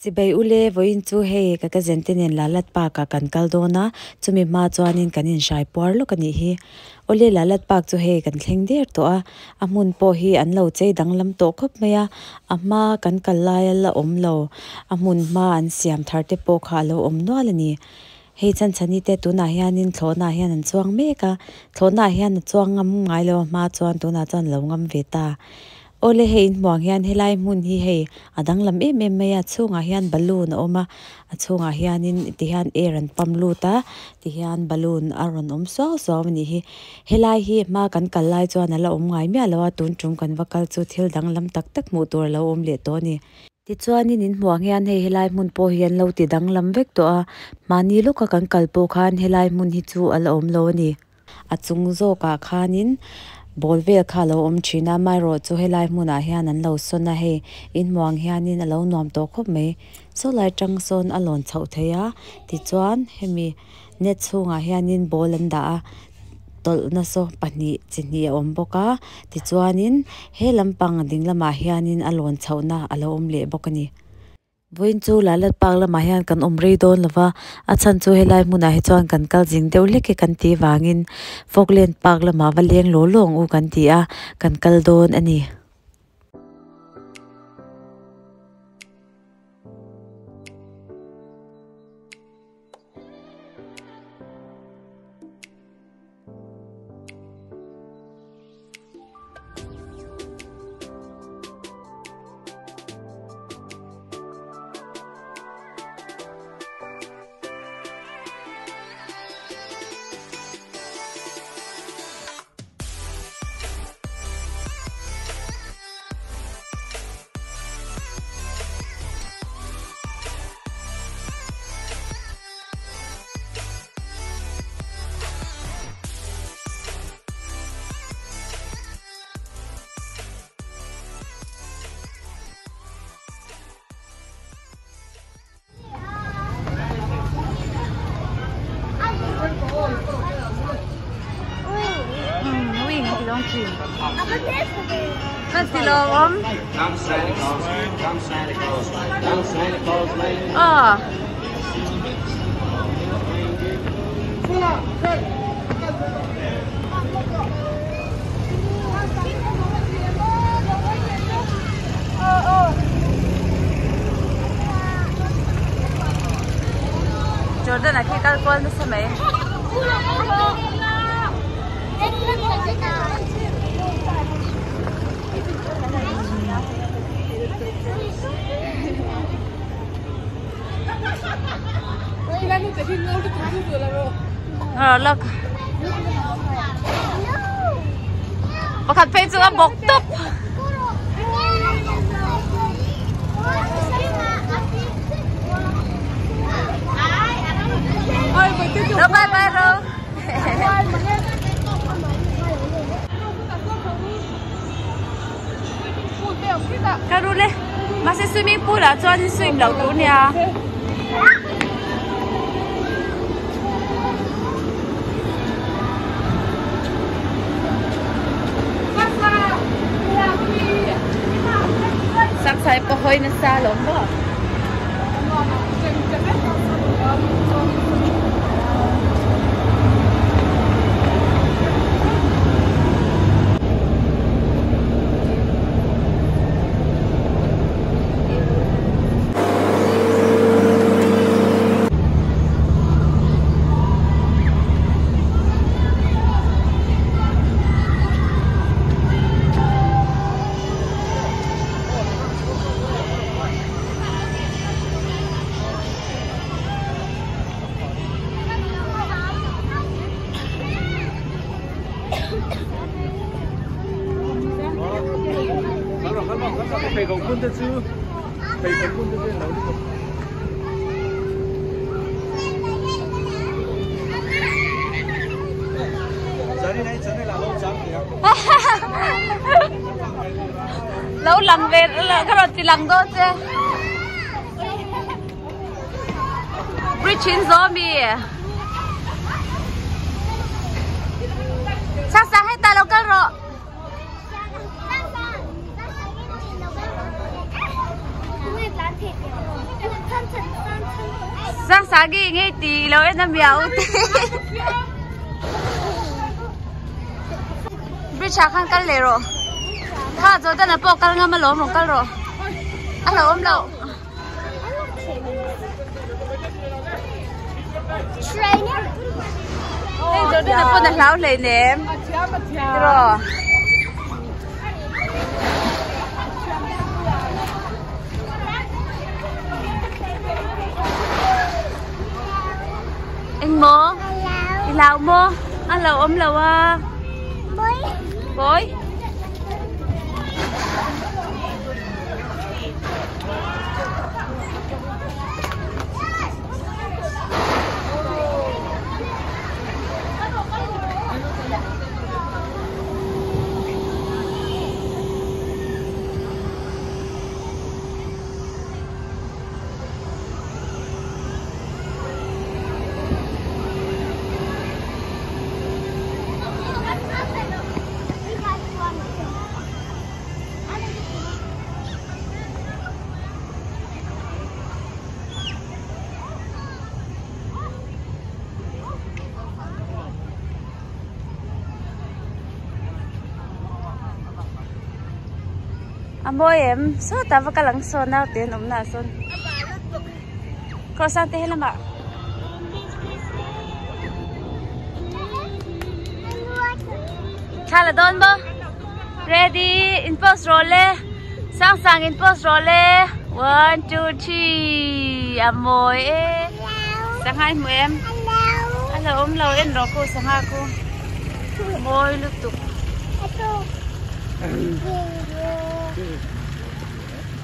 Chibai ule, vawiin chu hei ka cousin te nen Lalat Park ah kan kal dawn a, chumi hma chuanin kan inhrai puar lawk a nih hi. Awle Lalat Park chu hei kan thleng der tawh a, a hmun pawh hi an lo chei danglam tawh khawp mai a, a hma kan kal laia la awm lo, a hmun hma an siam thar te pawh kha a lo awm nual a ni. Hei chhanchhani te tunah hianin thlawhnaah hian an chuang mek a, thlawhnaah hian a chuang ngam ngai lo a hma chuan tunah chuan a lo ngam ve ta. Awle hei inhmuh ang hian helai hmun hi hei a danglam em em mai a, a chhungah hian balloon a awm a, a chhungah hianin tihian air an pump lut a, tihian balloon a rawn awm suau suau a nih hi. Helai hi hma kan kal lai chuan a la awm ngai miah lo a, tun tum kan va kal chu thil danglam tak tak hmuh tur a lo awm leh tawh a ni. Tichuanin inhmuh ang hian hei helai hmun pawh hi an lo ti danglam vek tawh a, mahni lawka kan kal pawh khan helai hmun hi chu a la awm lo a ni. A chung zawkah khanin ball vel kha a lo awm thin a, amaherawh chu helai hmunah hian an lo sawn a hei inhmuh ang hianin a lo nuam tawh khawp mai. Saw lai tang sawn a lawn chhoh theih a, tichuan hemi net chhungah hianin ball an dah a. tawlhna saw pahnih chi hnih a awm bawk a tichuanin he lampang ding lamah hianin a lawn chhohna a lo awm leh bawk a ni. Vawiin chu Lalat Park lamah hian kan awm rei dawn lo va, a chhan chu helai hmunah hi chuan kan kal zing deuh hlek e kan tih vangin Falkland Park lamah va leng law law ang u kan ti a, kan kal dawn a ni. Jordan a khi kal kual nasa mai. Look. Pakhat phei chu a bawk tawp. Đâu bye bye rồi. Ka ru le. Mahse swimming pool ah chuan swim loh tur nia. Sangsai pawh hawi nasa alawm maw. Lo lang ve ka rawn ti lang dawn che. Bridge in zawh mi. Sasa hetah lo kal rawh. Sangsangi ngei ti lo en a miau te. Bridge ah khan kal leh rawh. Kha Jordan-a pawh kal ngam alawm rawn kal rawh. A lo awm loh. Hei Jordan-a pawn a hlau hleinem. Tiraw. Eng maw? I hlau maw? A lo awm lo a. Bawi. A mawi em sawtah va kal ang saw naute an awm na ah sawn croissant te helamah. Thla la dawn maw ready in post rawh le Sangsang in post rawh le 1 2 3 a mawi e sangha i hmu em a lo awm lo en rawh khu sangha khu mawi lutuk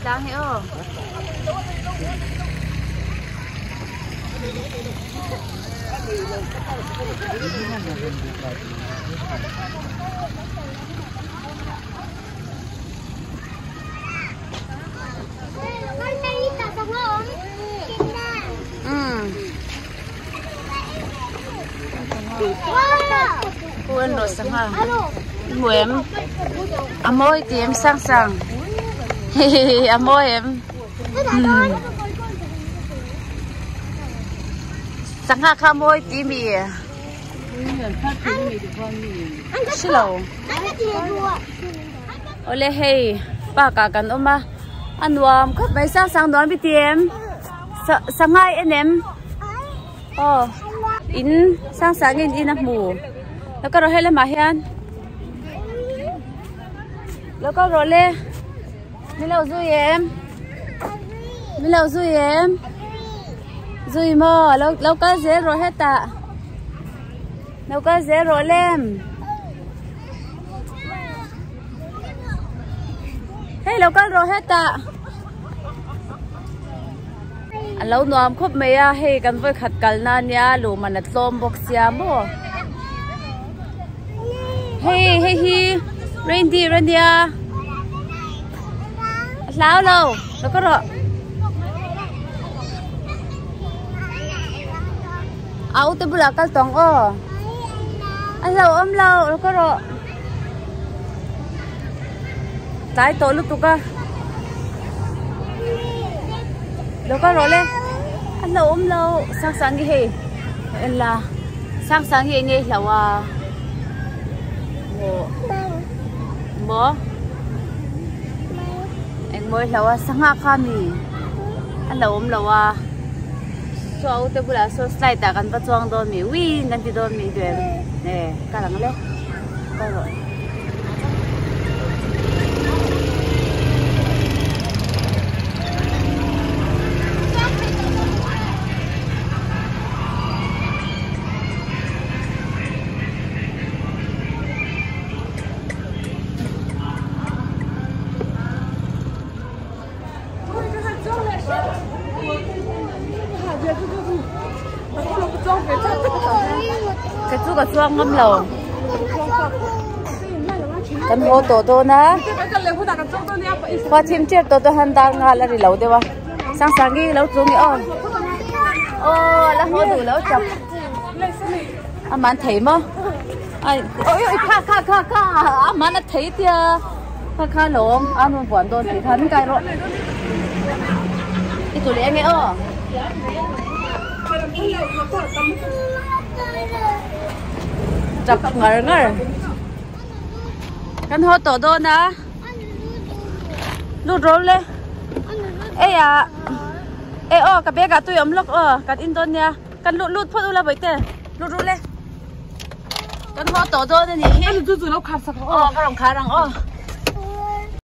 tlang hi aw. Pu en rawh sangha hmu em a mawi ti em sang sang a mawi em sangha kha a mawi ti mi hrelo awle hei park ah kan awm a a nuam khawp mai sang sang nuam i ti em sangha i en em. Aw in sang sang in in a hmu lo kal rawh helamah hian lo kal rawh le min lo zui em min lo zui em zui maw lo lo kal zel rawh hetah lo kal zel rawh lem hei lo kal rawh hetah. A lo nuam khawp mai a hei kan vawi khat kalna ania luhman a tlawm bawk sia maw hei hei hi reindeer ania a hlau lo lo ka rawh a ute bulah kal tawng aw a hlauhawm lo lo ka rawh. Tlai tawh lutuk a lo kal rawh le a hlauh awm lo sang sang hi hei en la sang sang hi eng nge hlauh a maw maw eng mawi hlauh a sangha kha mi a hlauh awm lo a saw a ute bulah sawn slide ah kan va chuang dawn mi win kan ti dawn mi duh em e kal ang le. Ka chu ka chuang ngam lo kan haw tawh dawn a khua thim tep tawh te han dar nghal a ri lo deuh a Sangsangi lo chung i aw aw la haw duh lo chak a man thei maw ai oi oi kha kha kha kha a man a thei tia kha kha lawm a rawn buan dawn tih kha min kai rawh i tu leh ange aw. Tap ngar ngar. Kan haw tawh dawn a. Lut ro le. Ei a. Ei aw ka bag ah tui awm lawk aw kan in dawn nia. Kan lut lut phawt ula bawihte. Lut ru le. Kan haw tawh dawn a nih hi. Aw ka rawn khar ang aw.